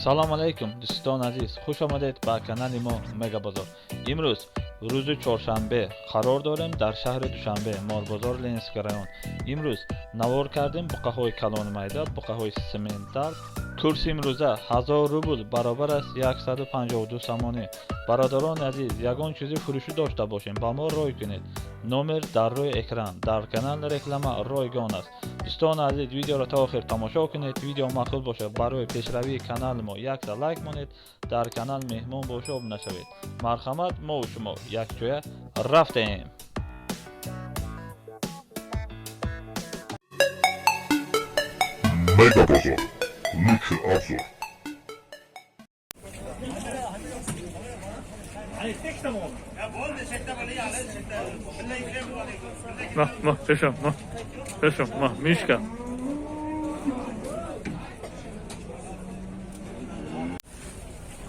Салом алейкум, дӯстони азиз, хуш омадед ба канали мо Мегабозор. Имрӯз рӯзи чоршанбе қарор дорем дар шаҳри Душанбе, Молбозор, Ленинский район. Имрӯз навор кардем буқаҳои калони майда, буқаҳои симентал. Курси имрӯза 1000 рубл баробар аст 152 сомонӣ. Бародарони азиз, ягон чизи фурӯшӣ дошта бошем, ба мо рой кунед. Номер дар рӯи экран, дар канал реклама ройгон аст. Дӯстони азиз, видеоро то охир тамошо кунед. Видео маъқул бошад, барои пешравии канали мо якта лайк монед, дар канал меҳмон боша обуна шавед. Марҳамат, мову шумо якҷоя рафтем. Мегабазар. Лучший обзор. Ма, ма, пешам, ма, пешам, ма, Мишка.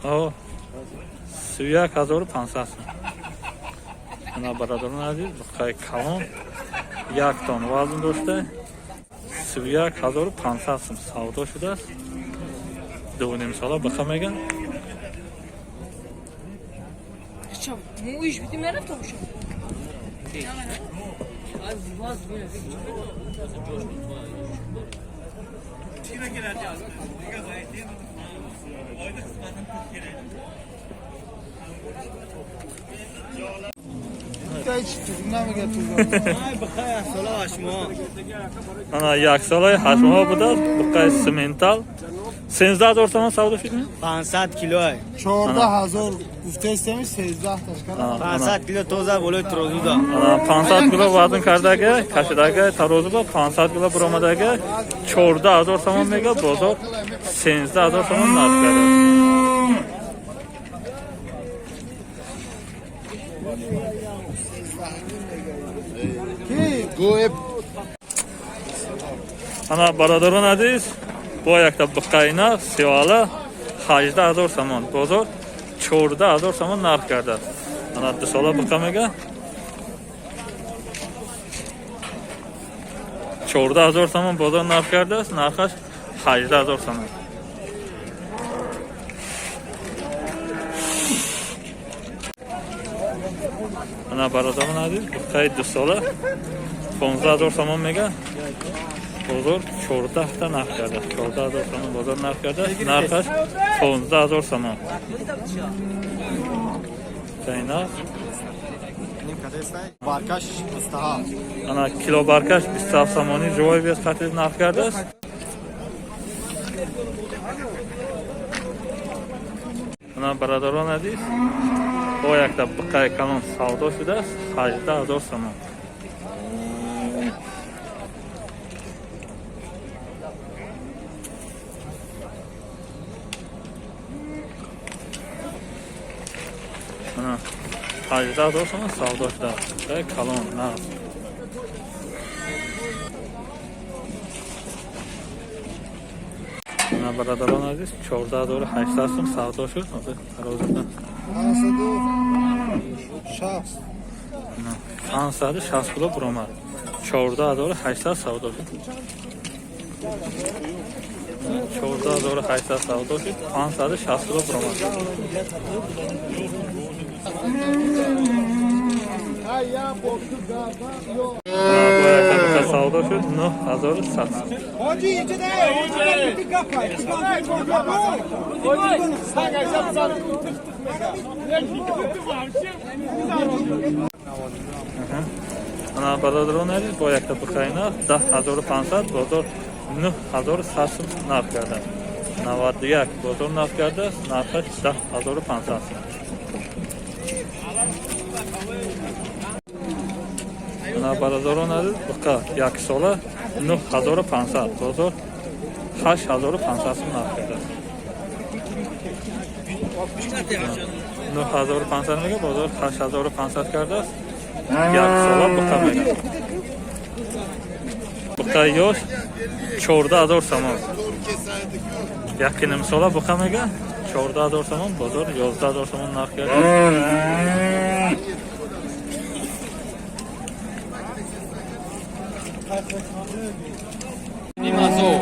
О, 31 500 сом. Ана, бародарони азиз, буқаи калон, як тон вазн дошта, 31 500 сом савдо шудааст. 2,5 сола буқа меган. Ча, муиш бити мерафта боша. Ана, 1 солаи 8 моҳ будааст, буқаи симентал. 13 000 сомон савдо шудми? 500 кило. 14 000 гуфтаистеми, 13 ташкара. 500 кило тоза болои тарозу да. Ана, 500 кило вазн кардага, кашидага, тарозу ба 500 кило буромадага, 14 000 сомон мега, бозор 13 000 сомон нарх кардааст. Ки? Ана, бародарон азиз, бо якта буқайна сиёала, 18 000 сомон, бозор 14 000 сомон нарх кардааст. Ана, 2 сола буқа мега, 14 000 сомон бозор нарх кардааст, нархаш 18 000 сомон. Ана, бародарон азиз, буқаи 2 сола 15 000 сомон мега, бозор 14та нарх кардааст. 14 000 сомон бозор нарх кардааст, нархаш 15 000 сомон. Зайнаб. Баркаш 27. Ана, килобаркаш 27 сомонӣ, живой вес қати нарх кардааст. Ана, бародарон азиз, бо якта буқаи калон савдо шудааст, 18 000 сомон. Ана, 18 000 сомон савдо шудааст, буқаи калон нағз. Ана, бародарон азиз, 14 800 сом савдо шуд. Ҳозир тарозуда. 560. 560 кило буромад, 14 800 савдо шуд, 14 800 савдо шуд, 560 кило буромад. Бо якта савдо шуд, 9100 сом. Ҳоҷи, инҷа не, инҷа гапай. Ана, бародарон азиз, бо якта буқайна, 10 500, бозор 9100 сом нарх кардааст. 91 бозор нарх кардааст, нархаш 10 500 сом. Ана, бародарон азиз, буқа 1 сола, 9500, бозор 8500 сом нарх кардааст. 9500 мега, бозор 8500 кардааст. 1 сола буқа мега. Буқаи ёш 14 000 сомон. 1,5 сола буқа мега, 14 000 сомон, бозор 11 000 сомон нарх кардааст. Ним ҳазор.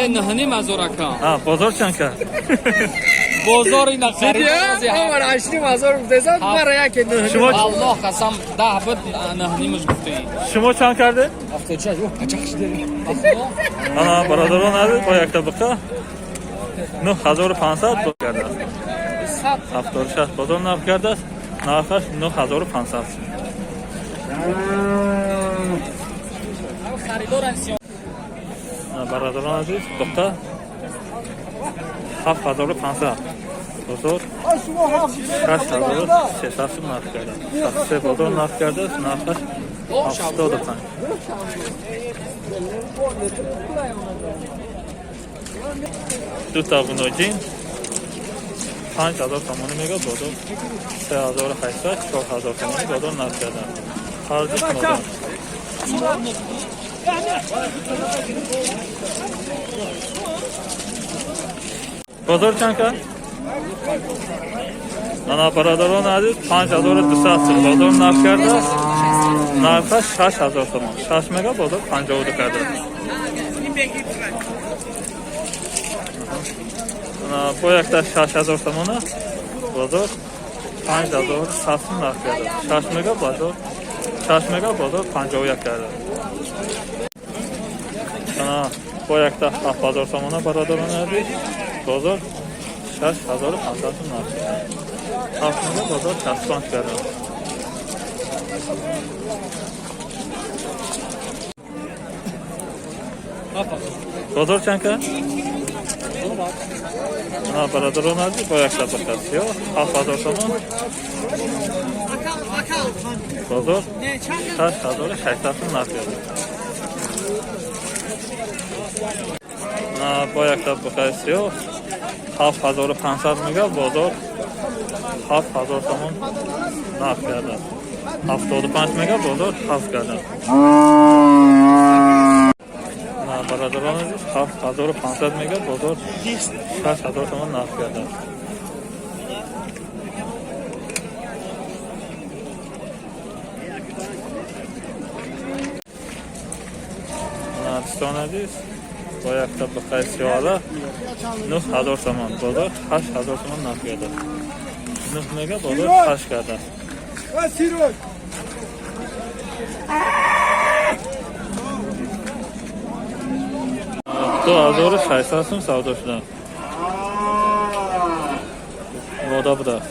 9,5 ҳазор ака. Бозор чанд кард? Бозор ина харид. Шумо Аллоҳ қасам, 10 буд, 9,5-аш гуфтем. Шумо чанд карде? Ана, бародарон азиз, бо якта буқа 9500 бо кардааст. 76 бозор нарх кардааст, нархаш 9500. Бародарон азиз, буқа 7500, бозор 6300 нарх кардааст. 63 бозор нарх кардааст, нархаш 75. Дута ғуноҷин 5000 сомонӣ мега, бозор 3800, 4000 сомонӣ бозор нарх кардан. Арзиш модон. Бозор чанд кард? Ана, бародарон азиз, 5200 сум бозор нарх кардааст, нархаш 6000 сомон. Шаш мега, бозор 52 кардааст. Бо якта 6000 сомона, бозор 5100 сум нарх кардааст. Шаш мега, бозор, шаш мега, бозор 51 кардааст. Ана, бо якта 7000 сомона, бародарони азиз, бозор 6500 сум нарх кардааст. Ҳафт мега, бозор 65 кардааст. Бозор чанд кард? Ана, бародарон азиз, бо якта буқа сиёҳ 7000 сомон, бозор 6600 сум нарх кардааст. Бо якта буқаи сиёҳ 7500 мега, бозор 7000 сомон нарх кардааст. 75 мега, бозор ҳафт кардааст. Бародарон азиз, 7500 мега, бозор 6000 сомон нарх кардааст. Дӯстон азиз, бо якта буқаи сиёҳала 9000 сомон, бозор 8000 сомон нарх кардааст. Нӯҳ мега, бозор ҳашт кардааст. Сирой. 2600 сум савдо шудааст, вода будааст.